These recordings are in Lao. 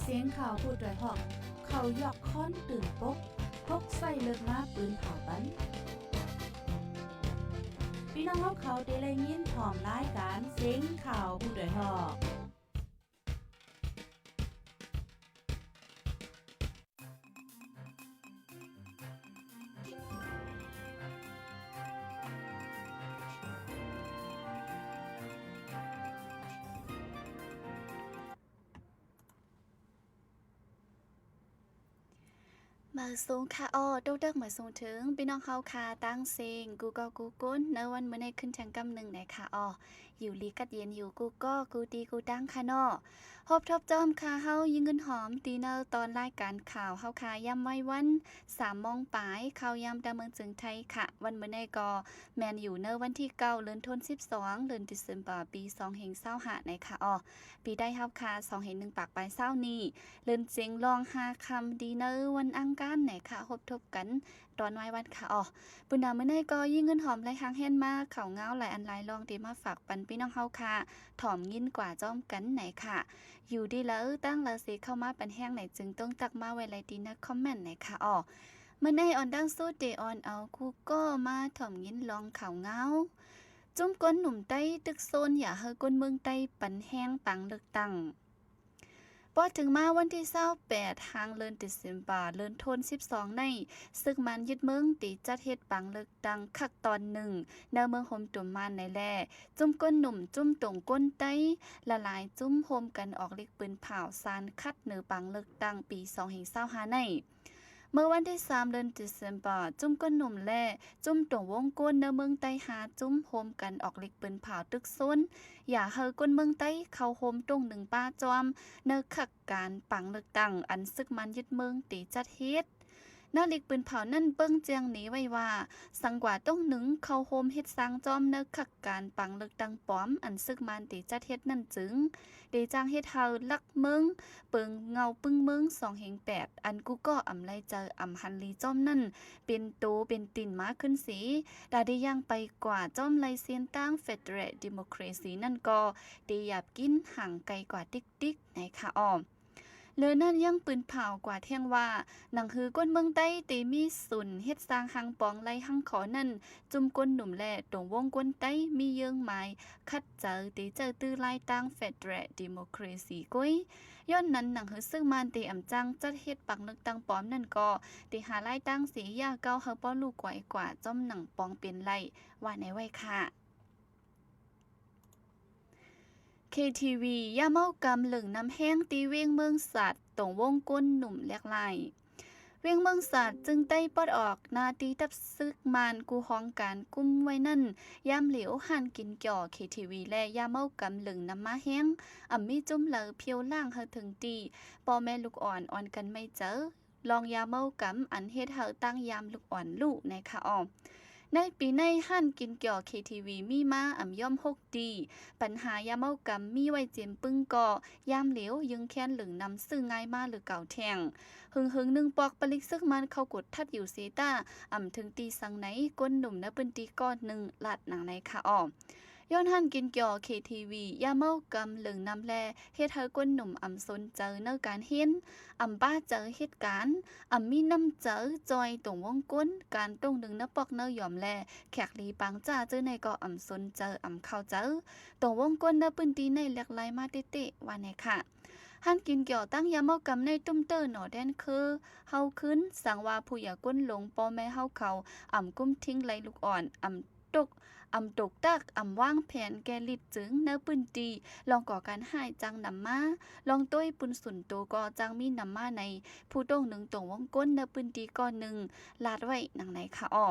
ສຽງຂ່າວຜູ້ດອຍຮອກ ເຂົາຢອກຄ້ອນຕື່ນປົກ ປົກໃສ່ເລິກມາປືນເຜົາປັນ. ພີ່ນ້ອງເຮົາເຂົາໄດ້ໄດ້ຍິນພ້ອມລາຍການສຽງຂ່າວຜູ້ດອຍຮອກ. ມາສູງຄ່າອໍ ຕົກດັກມາສູງເຖິງພີ່ນ້ອງເຮົາຄ່າ ຕ່າງເສັງ ກູ່ເກາະກູ່ກົນ ໃນວັນມື້ນີ້ຂຶ້ນແທງກຳໜຶ່ງແດ່ຄ່າອໍ. ຢູ່ດີກັດເຢັນຢູ່ກູ່ເກາະກູ່ຕີກູ່ຕ່າງຄ່າເນາະ. ພົບທົບຈອມຄ່າເຮົາ ຍິງເງິນຫອມ ຕີໃນຕອນລາຍການຂ່າວເຮົາຄ່າ ຍາມໄວວັນ ສາມໂມງປາຍ ຂ່າວຍາມຕາເມືອງເຈີງໄທຄ່າ. ວັນມື້ນີ້ກໍແມ່ນຢູ່ໃນວັນທີເກົ້າ ເດືອນທັນ ສິບສອງ ເດືອນ December ປີສອງພັນຊາວຫ້າ ໃນຄ່າອໍ. ປີໄດ້ເຮົາຄ່າ ສອງພັນໜຶ່ງປາຍຊາວນີ້ ເລີນເຈັງລອງຫ້າຄ່ຳ ດີໃນວັນອັງຄານ ໃນຄ່າ ພົບທົບກັນຕອນໄວວັນຄ່າອໍ. ປຸນນາມື້ນີ້ກໍຍິງເງິນຫອມໄຫຼຫາງແຮນມາ ຂ່າວງາວຫຼາຍອັນຫຼາຍລອງ ທີ່ມາຝາກປັນພີ່ນ້ອງເຮົາຄ່າ ຖອມຍິນກວ່າຈອມກັນໃນຄ່າ. ຢູ່ດີເລີ ຕ່າງລາວເສເຂົ້າມາປັນແຮງໃນ ຈຶ່ງຕ້ອງຕັກມາໄວ້ໄລຕີໃນຄອມເມັນໃນຄ່າອໍ. ມື້ນີ້ອອນດັ່ງສຸດ ເດອອນເອົາຄູ່ກໍມາຖອມຍິນລອງຂ່າວງາວ. ຈຸ້ມກົ້ນໜຸ່ມໃຕ້ຕຶກໂຊນ ຢາກໃຫ້ກົ້ນເມືອງໃຕ້ປັນແຮງປາງເລືອກຕັ້ງ. ພໍເຖິງມາວັນທີຊາວແປດ ຫາງເດືອນ December ເລີນທົນ ສິບສອງ ໃນ ຊຶກມານຍຶດເມືອງ ຕີຈັດເຮັດປາງເລືອກຕັ້ງຄັກຕອນໜຶ່ງ ໃນເມືອງໂຮມຕຸມມານໃນແລ. ຈຸ້ມກົ້ນໜຸ່ມ ຈຸ້ມຕົງກົ້ນໃຕ້ ຫຼາຍໆຈຸ້ມ ໂຮມກັນອອກລິກປືນເຜົາ ສານຄັດເໜີປາງເລືອກຕັ້ງປີສອງພັນຊາວຫ້າໃນ. ເມື່ອວັນທີສາມ ເດືອນ December ຈຸ້ມກົ້ນໜຸ່ມ ແລະ ຈຸ້ມຕົງວົງກົ້ນ ໃນເມືອງໃຕ້ຫ້າຈຸ້ມ ໂຮມກັນອອກລິກປືນເຜົາຕຶກໂຊນ ຢາກໃຫ້ກົ້ນເມືອງໃຕ້ເຂົ້າໂຮມຕົງໜຶ່ງປະຈອມ ໃນຄັກການປາງເລືອກຕັ້ງ ອັນຊຶກມານຍຶດເມືອງ ຕີຈັດເຮັດ. ໃນລິກປືນເຜົານັ້ນ ເບິ່ງແຈ້ງເໜໄວ້ວ່າ ສັງກວ່າຕົງໜຶ່ງເຂົ້າໂຮມເຮັດສ້າງຈອມ ໃນຄັກການປາງເລືອກຕັ້ງປອມ ອັນຊຶກມານ ຕີຈັດເຮັດນັ້ນ ຈຶ່ງໄດ້ຈ້າງເຮັດໃຫ້ລັກ ເມືອງ ເປິງເງົາປຶ້ງເມືອງ ສອງເຮງແປດ ອັນກູ່ກໍອຳໄລເຈີ ອຳຫັນລີຈອມນັ້ນ ເປັນໂຕເປັນຕີນມາຂຶ້ນເສ ຕາໄດ້ຍ່າງໄປກວ່າຈອມໄລເສັ້ນທາງ Federal Democracy ນັ້ນກໍໄດ້ຫຍາບກິນຫ່າງໄກກວ່າຕິກໆ ໃນຄ່າອໍ. ເລີນນັ້ນຍັງປືນເຜົາກວ່າແທ່ງວ່າ ໜັງຫືອກົ້ນເມືອງໃຕ້ ເຕມີສູນເຮັດສ້າງຮ່າງປອງໄລຮັ່ງຂໍນັ້ນ ຈຸ້ມກົ້ນໜຸ່ມ ແລະ ຕົງວົງກົ້ນໃຕ້ ມີເຍີ້ງໝາຍ ຂັດໃຈ ເຕເຈົ້າຕື້ລາຍຕັ້ງ Federal Democracy ກ້ວຍ. ຍ້ອນນັ້ນ ໜັງຫືອຊຶກມານ ເຕອຳຈ້າງຈັດເຮັດປາງເລືອກຕັ້ງປອມນັ້ນກໍ ເຕຫາລາຍຕັ້ງເສ ຢ່າເກົ່າໃຫ້ປໍລູກກວາຍກວ່າ ຈ້ອມໜັງປອງເປັນໄລ ວ່າແນວໄວ້ຄ່າ. ເຄທີວີ ຢາເມົາກຳເລິງນຳແຮງ ຕີເວງເມືອງສາດ ຕົງວົງກົ້ນໜຸ່ມແຫຼກຫຼາຍ. ເວງເມືອງສາດ ຈຶ່ງໄດ້ປອດອອກໜ້າທີ່ ທັບຊຶກມານ ກູ້ຫ້ອງການກຸມໄວ້ນັ້ນ ຍາມຫຼຽວ ຮ້ານກິນເກຍວ ເຄທີວີ ແລະ ຢາເມົາກຳເລິງນຳມາແຮງ ອຳມີຈຸ້ມເຫຼົ້າພຽວລ້າງໃຫ້ເຖິງທີ່ ພໍ່ແມ່ລູກອ່ອນອ່ອນກັນໄມ້ເຈີ ລອງຢາເມົາກຳ ອັນເຮັດໃຫ້ຕ່າງຍາມລູກອ່ອນລູກ ໃນຄ່າອໍ. ໃນປີໃນ ຮ້ານກິນເກຍວ ເຄທີວີ ມີມາອຳຍ່ອມຫົກ ຕີ ບັນຫາຢາເມົາກຳມີໄວ້ເຕັມປຶ້ງກໍ ຍາມຫຼຽວ ຍຶງແຄ້ນເລິງນຳຊື້ງ່າຍມາຫຼືເກົ່າແທ່ງ. ຫຶງໆໜຶ່ງປອກ ປະລິກຊຶກມານເຂົ້າກົດທັດຢູ່ເສຕາ ອຳເຖິງຕີສັງໃນ ກົ້ນໜຸ່ມໃນພື້ນທີ່ກໍໜຶ່ງ ລາດໜັງໃນຄ່າອໍ. ຍ້ອນຮ້ານກິນເກຍວ ເຄທີວີ ຢາເມົາກຳເລິງນຳແລ ເຮັດໃຫ້ກົ້ນໜຸ່ມອຳສົນໃຈໃນການຮຽນ ອຳປາໃຈເຮັດການ ອຳມີນ້ຳໃຈຊ່ອຍຕົງວົງກົ້ນ ການຕົງໜຶ່ງໃນປອກໃນຢອມ ແລ ແຂກລີປາງຈ້າ ເຈົ້າໃນກໍອຳສົນໃຈ ອຳເຂົ້າໃຈຕົງວົງກົ້ນໃນພື້ນທີ່ໃນແຫຼກຫຼາຍມາເຕະໆ ວ່າແນວຄ່າ. ຮ້ານກິນເກຍວຕັ້ງຢາເມົາກຳໃນຕຸ້ມເຕີໜໍແດນຄື ເຮົາຄືນ ສັງວ່າຜູ້ຢາກົ້ນຫຼົງ ພໍ່ແມ່ເຮົາເຂົາ ອຳກຸ້ມທິງໄລ່ລູກອ່ອນ ອຳຕົກ ອຳຕົກຕາກ ອຳວາງແຜນແກ່ລິດຈຶ່ງໃນພື້ນທີ່ ລອງກໍ່ການຮ້າຍຈັ່ງນຳມາ ລອງໂຕ້ຍປຸນສູນໂຕກໍຈັ່ງມີນຳມາໃນ ຜູ້ຕົງໜຶ່ງຕົງວົງກົ້ນໃນພື້ນທີ່ກໍໜຶ່ງ ລາດໄວ້ໜັງໃນຄ່າອໍ.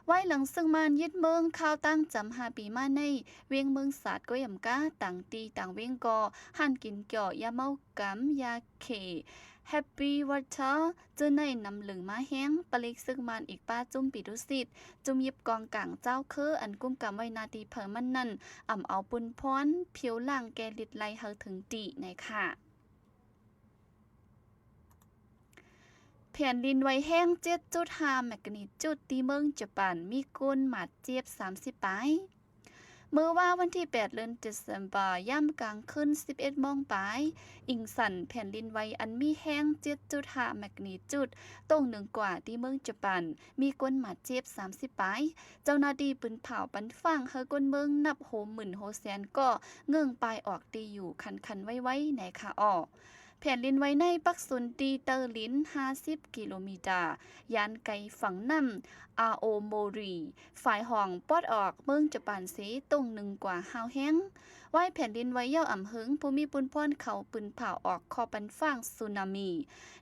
ໄວ້ຫຼັງຊຶກມານຍຶດເມືອງຄາວຕ່າງຈຳຫ້າປີມາໃນ ເວງເມືອງສາດກໍອຳກາ ຕ່າງທີ່ຕ່າງເວງກໍ ຮ້ານກິນເກຍວ ຢາເມົາກຳ ຢາເຄ Happy Water ເຈົ້າໃນນຳເລິງມາແຮງ ປະລິກຊຶກມານອີກປາຈຸ້ມປີຕຸສິດ ຈຸ້ມຫຍິບກອງກາງເຈົ້າຄື ອັນກຸ້ມກຳໄວ້ໜ້າທີ່ໃຜມັນນັ້ນ ອຳເອົາປຸນພອນ ພຽວລ້າງແກ່ລິດໄລ່ໃຫ້ເຖິງທີ່ ໃນຄ່າ. ແຜ່ນດິນໄຫວແຮງ ເຈັດຈຸດຫ້າ ແມັກກະນິຈູດ ທີ່ເມືອງຈະປານ ມີຄົນບາດເຈັບ ສາມສິບ ປາຍ. ມື້ວານວັນທີແປດ ເດືອນເຊັບເຊັມເບີ ຍາມກາງຄືນ ສິບເອັດໂມງປາຍ, ອິງສັນແຜ່ນດິນໄຫວອັນມີແຮງ ເຈັດຈຸດຫ້າ ແມັກນີຈູດ ຕົງໜຶ່ງກວ່າທີ່ເມືອງຈະປານ, ມີຄົນບາດເຈັບ ສາມສິບປາຍ. ເຈົ້າໜ້າທີ່ປືນເຜົາປັນຟາງໃຫ້ຄົນເມືອງນັບໂຫມື່ນໂຫແສນກໍເງື່ອນປາຍອອກທີ່ຢູ່ຄັນໆໄວໆ ໃນຄາອໍ. ແຜ່ນດິນໄຫວໃນປັກສູນທີ່ເຕີລິນ ຫ້າສິບກິໂລມີຕາ, ຢ້ານໄກຝັ່ງນ້ຳ ອາໂອໂມຣິ ຝ່າຍຫ້ອງປອດອອກເມືອງຈະປານເຊ ຕົງໜຶ່ງກວ່າຫ້າວແຮງ. ວາຍແຜ່ນດິນໄຫວເຍົາອຳເຫິງ, ຜູ້ມີປຸນພອນເຂົາປືນເຜົາອອກຂໍ້ປັນຟາງສຸນາມິ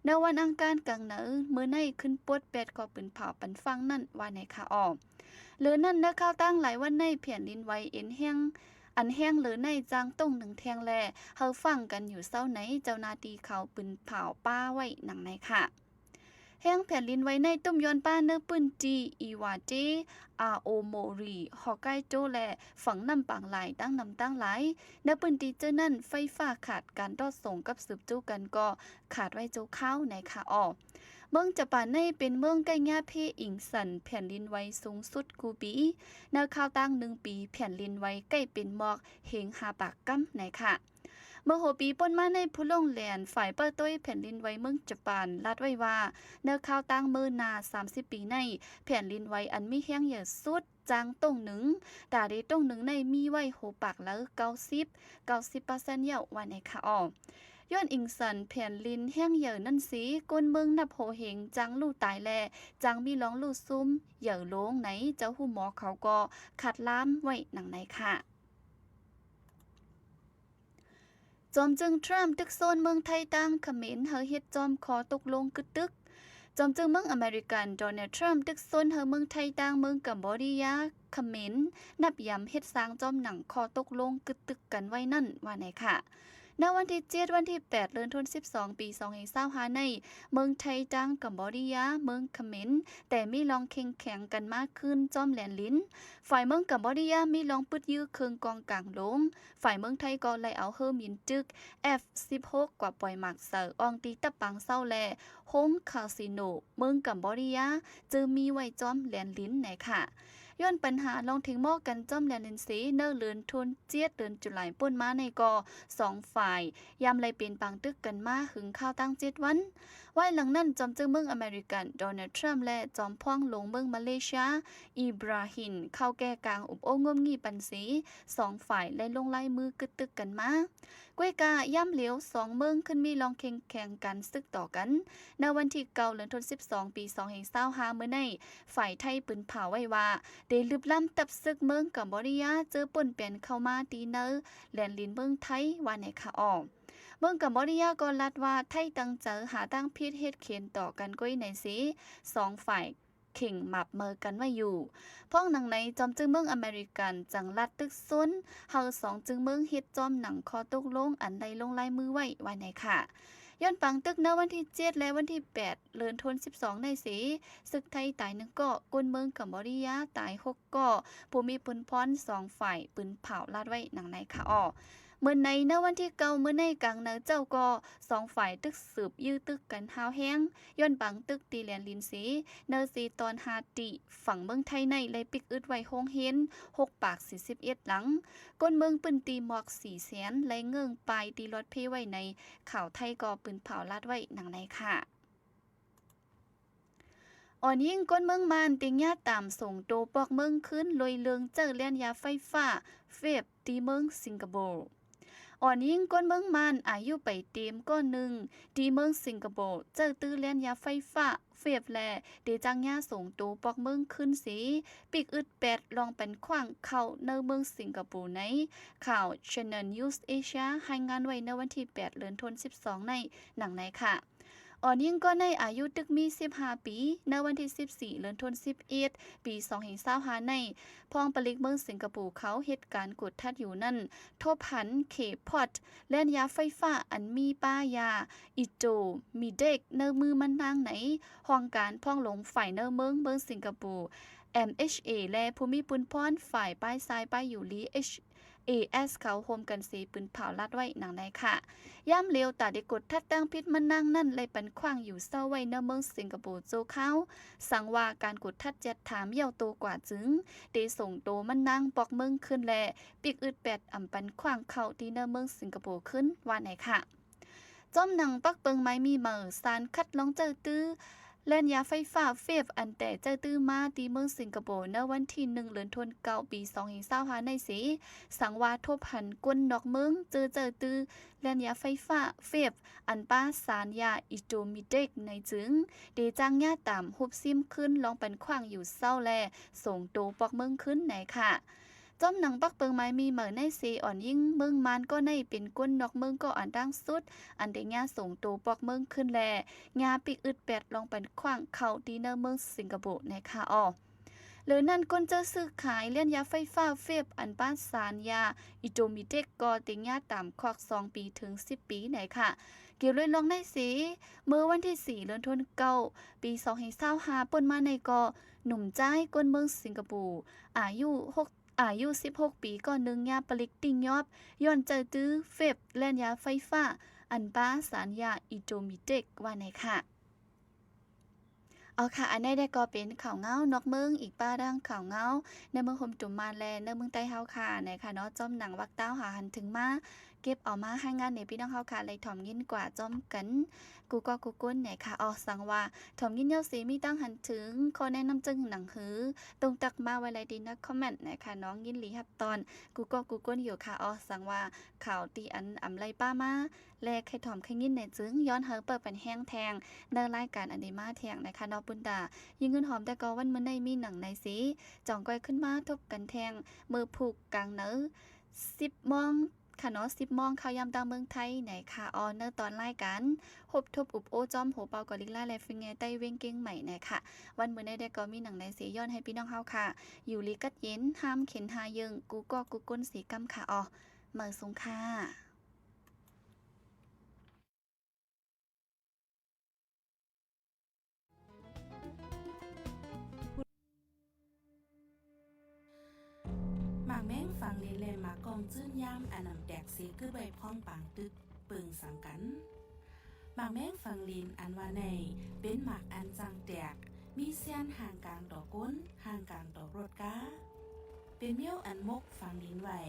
ໃນວັນອັງຄານກາງເໜີມື້ໃນ ຂຶ້ນປົດແປດຂໍ້ປືນເຜົາປັນຟາງນັ້ນ ວ່າໃນຄາອໍ. ເຫຼືອນັ້ນ ໃນຂ່າວຕ່າງຫຼາຍວັນໃນ ແຜ່ນດິນໄຫວເອັນແຮງ ອັນແຮງເຫຼືອໃນຈາງຕົງໜຶ່ງແທ່ງ ແລະ ເຮົາຟັງກັນຢູ່ເຊົ້າໃນ ເຈົ້າໜ້າທີ່ເຂົາປືນເຜົາປ້າໄວ້ດັ່ງໃນຄາ. ແຮງແຜ່ນດິນໄຫວໃນຕຸ້ມຍ້ອນປ້າໃນພື້ນທີ່ ອີວາເຕ ອາໂອໂມຣິ ຮອກໄກໂຕ ແລະ ຝັ່ງນ້ຳປາງຫຼາຍ ຕ່າງນ້ຳຕ່າງຫຼາຍ. ໃນພື້ນທີ່ເຈົ້ານັ້ນ ໄຟຟ້າຂາດ, ການຕໍ່ສົ່ງກັບສືບໂຕ້ກັນກໍຂາດໄວ້ຊົ່ວຄາວ ໃນຄາອໍ. ເມືອງຈະປານໃນເປັນເມືອງໃກ້ຍາເພອິງສັນແຜ່ນດິນໄຫວສູງສຸດຄູ່ປີ. ໃນຄາວຕ່າງໜຶ່ງປີ ແຜ່ນດິນໄຫວໃກ້ເປັນໝອກເຮງຫ້າປາກກຳ ໃນຄາ. ເມື່ອຫົວປີປົນມາໃນ ຜູ້ລົງແລ່ນຝ່າຍເປີດໂຕຍແຜ່ນດິນໄຫວເມືອງຈະປານ ລາດໄວ້ວ່າ ໃນຄາວຕ່າງມື້ໜ້າ ສາມສິບປີໃນ ແຜ່ນດິນໄຫວອັນມີແຮງໃຫຍ່ສຸດ ຈາງຕົງໜຶ່ງ ຕາເດຕົງໜຶ່ງໃນມີໄວ້ໂຫປາກລາວ ເກົ້າສິບ ເກົ້າສິບເປີເຊັນ ເຍົາວ່າໃນຄາອໍ. ຍ້ອນອິງສັນແຜ່ນດິນແຮງໃຫຍ່ນັ້ນເສ ຄົນເມືອງນັບໂຫເຮງຈາງລູກຕາຍ ແລະ ຈາງມີລອງລູກຊຸມໃຫຍ່ລົງໃນ ເຈົ້າຮູ້ໝໍເຂົາກໍຄາດລາມໄວ້ດັ່ງໃນຄາ. ຈອມຈຶ່ງທຣຳຕຶກຊົນເມືອງໄທຕ່າງຂະເໝນໃຫ້ເຮັດຈອມຂໍ້ຕົກລົງກຶດຕຶກ. ຈອມຈຶ່ງເມືອງອາເມລິກັນ ໂດນັລ ທຣຳ ຕຶກຊົນໃຫ້ເມືອງໄທຕ່າງເມືອງກຳບໍດີຍາ ຂະເໝນ ນັບຢາມເຮັດສ້າງຈອມໜັງຂໍ້ຕົກລົງກຶດຕຶກກັນໄວ້ນັ້ນ ວ່າໃນຄາ. ໃນວັນທີເຈັດ ວັນທີແປດ ເດືອນທັນວາ ປີສອງພັນຊາວຫ້າໃນ ເມືອງໄທຕ່າງກຳບໍດີຍາ ເມືອງຂະເໝນ ແຕ່ມີລອງເຄັ່ງແຂງກັນມາຄືນຈອມແລນລິນ. ຝ່າຍເມືອງກຳບໍດີຍາມີລອງປຶດຢື້ເຄື່ອງກອງກາງລົງ. ຝ່າຍເມືອງໄທກໍໄດ້ເອົາເຮືອບິນຕຶກ ເອັຟສິບຫົກ ກວ່າປ່ອຍໝາກເຊີອອງຕີຕັບປາງເຊົາ ແລະ ໂຮງຄາສິໂນເມືອງກຳບໍດີຍາ ເຈີມີໄວ້ຈອມແລນລິນໃນຄາ. ຍ້ອນປັນຫາລອງເຖງໝໍ້ກັນຈອມແລນລິນເສ ໃນເດືອນທັນວາ ເດືອນຈຸລາຍປົນມາໃນກໍ ສອງຝ່າຍ ຍາມໄດ້ເປັນປາງຕຶກກັນມາເຖິງຄາວຕັ້ງເຈັດວັນ. ວາຍຫຼັງນັ້ນ ຈອມຈຶ່ງເມືອງອາເມລິກັນ ໂດນັລ ທຣຳ ແລະ ຈອມພວງຫຼວງເມືອງມາເລເຊຍ ອີບຣາຮິມ ເຂົ້າແກ່ກາງອົບໂອ້ງຸ້ມງີ້ປັນເສ ສອງຝ່າຍໄດ້ລົງລາຍມືກຶດຕຶກກັນມາ. ກ້ວຍກາ ຍາມຫຼຽວສອງເມືອງຂຶ້ນມີລອງເຄັ່ງແຂງກັນສືບຕໍ່ກັນ. ໃນວັນທີເກົ້າ ເດືອນທັນວາ ປີສອງພັນຊາວຫ້າມື້ໃນ ຝ່າຍໄທປືນເຜົາໄວ້ວ່າ ໄດ້ລຶບລ້ຳທັບຊຶກເມືອງກຳບໍດີຍາ ເຈີປົນແປນເຂົ້າມາຕີເນີແລນລິນເມືອງໄທ ວ່າໃນຄາອໍ. ເມືອງກຳບໍດີຍາກໍລາດວ່າ ໄທຕັ້ງໃຈຫາທາງຜິດເຮັດເຂດຕໍ່ກັນກ້ວຍໃນເສ ສອງຝ່າຍເຄັ່ງໝາບເມີກັນໄວ້ຢູ່. ພ້ອມໜັງໃນ ຈອມຈຶ່ງເມືອງອາເມລິກັນ ຈັ່ງລາດຕຶກຊົນໃຫ້ສອງຈຶ່ງເມືອງເຮັດຈອມໜັງຂໍ້ຕົກລົງອັນໄດ້ລົງລາຍມືໄວ້ ວ່າໃນຄາ. ຍ້ອນປາງຕຶກໃນວັນທີເຈັດ ແລະ ວັນທີແປດ ເດືອນທັນວາໃນເສ ຊຶກໄທຕາຍໜຶ່ງກໍ ຄົນເມືອງກຳບໍດີຍາຕາຍຫົກກໍ ຜູ້ມີປຸນພອນສອງຝ່າຍປືນເຜົາລາດໄວ້ໜັງໃນຄາອໍ. ເມື່ອໃນ ໃນວັນທີເກົ້າມື້ໃນກາງໃນເຈົ້າກໍ ສອງຝ່າຍຕຶກສືບຢື້ຕຶກກັນຮ້າວແຮງ ຍ້ອນປາງຕຶກທີ່ແລນລິນເສ ໃນເຊຕອນຮາຕິຝັ່ງເມືອງໄທໃນໄດ້ປິກອຶດໄວ້ໂຮງຮຽນຫົກປາກສີ່ສິບເອັດຫຼັງ ຄົນເມືອງພື້ນທີ່ໝອກສີ່ແສນ ແລະ ເງື່ອນປາຍທີ່ລອດເພໄວ້ໃນຂ່າວໄທກໍປືນເຜົາລາດໄວ້ໜັງໃນຄາ. ອ່ອນຍິງຄົນເມືອງມານຕິງຍາຕາມສົ່ງໂຕປອກເມືອງຄືນໂດຍເລື່ອງເຈົ້າແລ່ນຢາໄຟຟ້າເວບ ທີ່ເມືອງສິງກະໂປ. ອ່ອນຍິງຄົນເມືອງມານອາຍຸໄປເຕັມກ້ອນໜຶ່ງ ທີ່ເມືອງສິງກະໂປ ເຈົ້າຕື້ແລ່ນຢາໄຟຟ້າເວບ ແລະ ໄດ້ຈັກຍາສົ່ງໂຕປອກເມືອງຄືນເສ ປິກອຶດແປດລອງປັນຂວ້າງເຂົ້າໃນເມືອງສິງກະໂປໃນ ຂ່າວ Channel News Asia ລາຍງານໄວ້ໃນວັນທີແປດ ເດືອນທັນວາໃນ ໜັງໃນຄາ. ອ່ອນຍິງກ່ອນໃນອາຍຸຕຶກມີສິບຫ້າປີ ໃນວັນທີສິບສີ່ ເດືອນທັນວາ ປີສອງພັນຊາວຫ້າໃນ ພອງປະລິກເມືອງສິງກະໂປເຂົາເຮັດການກວດຂັດຢູ່ນັ້ນ ທົບຫັນເຄພອດ ແລ່ນຢາໄຟຟ້າອັນມີປ້າຍາ ອີໂຕ ມີເດັກ ໃນມືມັນນາງໃນຫ້ອງການພອງຫຼວງຝ່າຍໃນເມືອງ ເມືອງສິງກະໂປ ເອັມເອັຊເອ ແລະ ຜູ້ມີປຸນພອນຝ່າຍປ້າຍຊາຍປ້າຍຢູ່ລີ ເອັຊ ເອ ເອເອສ ເຂົາຮ່ວມກັນເສປືນເຜົາລາດໄວ້ໜັງໃນຂະ ຍາມຫຼຽວຕາໄດ້ກົດທັດຕັ້ງຜິດມານາງນັ້ນ ໄດ້ປັນຂວ້າງຢູ່ເຊົາໄວ້ໃນເມືອງສິງກະໂປໂຈຄາວ. ສັງວ່າການກົດທັດຈັດຖາມຢ້ຽວໂຕກວ່າຈຶ່ງ ໄດ້ສົ່ງໂຕມານາງປອກເມືອງຄືນ ແລະ ປິກອຶດແປດອຳປັນຂວ້າງເຂົ້າທີ່ໃນເມືອງສິງກະໂປຄືນ ວ່າໃນຂະ. ຈ້ອມໜັງປັກເປິງໝາຍມີເໝີ ສານຄັດລອງເຈົ້າຕື້ ແລ່ນຢາໄຟຟ້າເຟບ ອັນແຕ່ເຈົ້າຕື້ມາທີ່ເມືອງສິງກະໂປໃນວັນທີໜຶ່ງ ເດືອນທັນເກົ້າ ປີສອງພັນຊາວຫ້າໃນເສ ສັງວ່າທົບຫັນຄົນນອກເມືອງເຈີເຈົ້າຕື້ແລ່ນຢາໄຟຟ້າເຟບ ອັນປາສານຢາອີໂຕມີເດັກໃນຈຶ່ງ ເດຈ້າງຍາຕາມຮູບຊິມຄືນລອງປັນຂວ້າງຢູ່ເຊົາ ແລະ ສົ່ງໂຕປອກເມືອງຄືນໃນຂະ. ຈ້ອມໜັງປັກເປິງໝາຍມີເໝີໃນເສ ອ່ອນຍິງເມືອງມານກໍໃນເປັນຄົນນອກເມືອງກໍອ່ອນຕ່າງສຸດ ອັນໄດ້ຍາສົ່ງໂຕປອກເມືອງຄືນ ແລະ ຍາປິກອຶດແປດລອງປັນຂວ້າງເຂົ້າທີ່ໃນເມືອງສິງກະໂປໃນຂະອອ. ເລີນັ້ນຄົນເຈີຊື້ຂາຍແລ່ນຢາໄຟຟ້າເຟບ ອັນປາສານຢາອີໂຕມີເດັກກໍໄດ້ຍາຕາມຄອກສອງປີເຖິງສິບປີໃນຂະ. ກ່ຽວລວຍລອງໃນເສ ເມື່ອວັນທີສີ່ ເດືອນທັນເກົ້າ ປີສອງພັນຊາວຫ້າ ປົນມາໃນກໍໜຸ່ມຊາຍຄົນເມືອງສິງກະໂປ ອາຍຸຫົກ ອາຍຸສິບຫົກປີ ກໍໜຶ່ງຍາປະລິກຕິຍອບ ຍ້ອນເຈົ້າຕື້ເຟບແລ່ນຢາໄຟຟ້າ ອັນປາສານຢາອີໂຕມີເດັກ ວ່າໃນຂະ. ເອົາຂະ ອັນໃດກໍເປັນຂ່າວເງົານອກເມືອງ ອີກປະດັ່ງຂ່າວເງົາໃນເມືອງໂຮມຕຸມມານ ແລະ ໃນເມືອງໃຕ້ເຮົາຂະໃນຂະເນາະ. ຈ້ອມໜັງວັກຕາວຫາຫັນເຖິງມາ ເກັບເອົາມາໃຫ້ງານໃນພີ່ນ້ອງເຮົາຂະ ໄດ້ຖອມຍິນກວ່າຈ້ອມກັນ ກູ່ກໍກູ່ຄົນໃນຂະອອ. ສັງວ່າຖອມຍິນຍາວເສມີຕັ້ງຫັນເຖິງ ຂໍແນະນຳເຊິ່ງໜັງຫື ຕົງຕັກມາໄວ້ໄດ້ທີ່ໃນຄອມເມັນໃນຂະເນາະ ຍິນດີຮັບຕ້ອນ ກູ່ກໍກູ່ຄົນຢູ່ຂະອອ. ສັງວ່າຂ່າວທີ່ອັນອຳໄລປະມາ ແລະ ໃຫ້ຖອມໃຫ້ຍິນແນ່ຈຶ່ງ ຍ້ອນໃຫ້ເປີດປັນແຮງແທງ ໃນລາຍການອັນດີມາແທງໃນຂະເນາະ. ປຸນຕາ ຍິງເງິນຫອມ ແຕ່ກໍວັນມື້ໃນມີໜັງໃນເສ ຈ່ອງກ້ອຍຂຶ້ນມາພົບກັນແທງ ເມື່ອພຸກກາງໃນ ສິບໂມງ ຂະເນາະ ສິບໂມງເຂົ້າຍາມຕາມເມືອງໄທໃນຂະອອ. ໃນຕອນລາຍການ ພົບທົບອຸບໂອ້ຈ້ອມໂຮເປົ່າກໍລິກລາ ແລະ ຟິງແງໃຕ້ເວັງກຽງໃໝ່ໃນຂະ ວັນມື້ໃນແຕ່ກໍມີໜັງໃນເສ ຍ້ອນໃຫ້ພີ່ນ້ອງເຮົາຂະ ຢູ່ດີກັດເຢັນ ຫ້າມເຂັນຫາເຢິງ ກູ່ກໍກູ່ຄົນເສກຳຂະອອ. ເໝີສູງຂະ. ໝາກແມງຝັງລິນ ແລະ ໝາກກ້ອງຈືນຍາມ ອັນອຳແຕກເສ ກຶດໄວ້ພ້ອມປາງຕຶກ ເປິງສັງກັນ. ໝາກແມງຝັງລິນ ອັນວ່າໃນ ເປັນໝາກອັນຈ້າງແຕກ ມີຊຽນຫ່າງກາງຕໍ່ກົ້ນ ຫ່າງກາງຕໍ່ລົດກາ ເປັນມ້ຽວອັນມົກຝັງດິນໄວ້.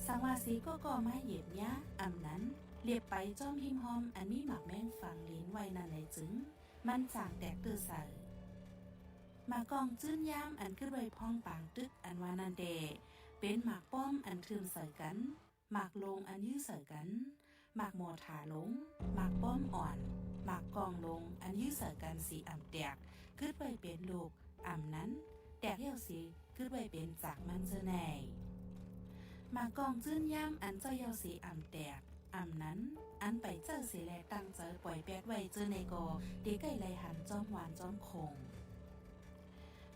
ສັງວ່າເສກໍກໍມາຢຽບຫຍ້າ ອຳນັ້ນ ລຽບໄປຈ້ອມຮິມຮ່ອມ ອັນມີໝາກແມງຝັງລິນໄວ້ນັ້ນແລະຈຶ່ງ ມັນຈ້າງແຕກເຕີເສີ. ໝາກກ້ອງຈືນຍາມ ອັນກຶດໄວ້ພ້ອມປາງຕຶກ ອັນວ່ານັ້ນແດ່ ເປັນໝາກປ້ອມອັນທຶ່ມໃສ່ກັນ ໝາກໂລງອັນຢື້ໃສ່ກັນ, ໝາກມໍທາໂລງ, ໝາກປ້ອມອ່ອນ, ໝາກກ້ອງໂລງອັນຢື້ໃສ່ກັນເສອຳແຕກ, ກຶດໄວ້ເປັນລູກ, ອຳນັ້ນ ແຕກແລ້ວເສກຶດໄວ້ເປັນຈາກມັນເຈີໃນ. ໝາກກ້ອງຈືນຍາມອັນເຈົ້າແລ້ວເສອຳແຕກ, ອຳນັ້ນ ອັນໄປເຈົ້າເສແລະຕັ້ງໃຈປ່ອຍແປດໄວ້ເຈີໃນກໍ ເຕໃກ້ໄລ່ຫັນຈ້ອມຫວານຈ້ອມຂົງ.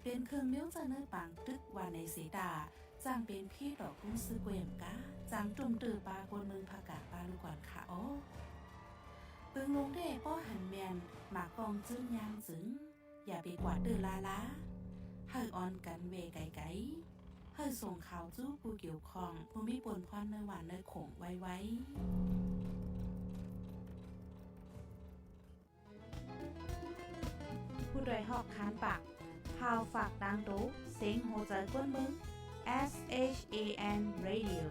ເປັນເຄື່ອງມ້ຽວໃຈໃນປາງຕຶກວ່າໃນເສຕາ, ຈ້າງເປັນພີຕໍ່ກຸ້ງຊຶກເວມກາ, ຈ້າງຕຸ້ມຕື້ປາຄົນເມືອງພະກາປາລູກກອນຂະອອ. ເບິ່ງລົງເດ້ ປໍຫັນແມ່ນ ໝາກກ້ອງຈືນຍາມຈຶ່ງ, ຢ່າໄປກວາດຕື້ລາລາ, ໃຫ້ອອນກັນແວ່ໄກໆ, ໃຫ້ສົ່ງຂ່າວສູ່ຜູ້ກ່ຽວຂ້ອງ ຜູ້ມີບົດພອນໃນຫວານໃນຂົງໄວໆ. ຜູ້ດອຍຮອກຄານປາກ ພາວຝາກຕາງໂຕ ເສັງຫົວໃຈຄົນເມືອງ SHAN Radio.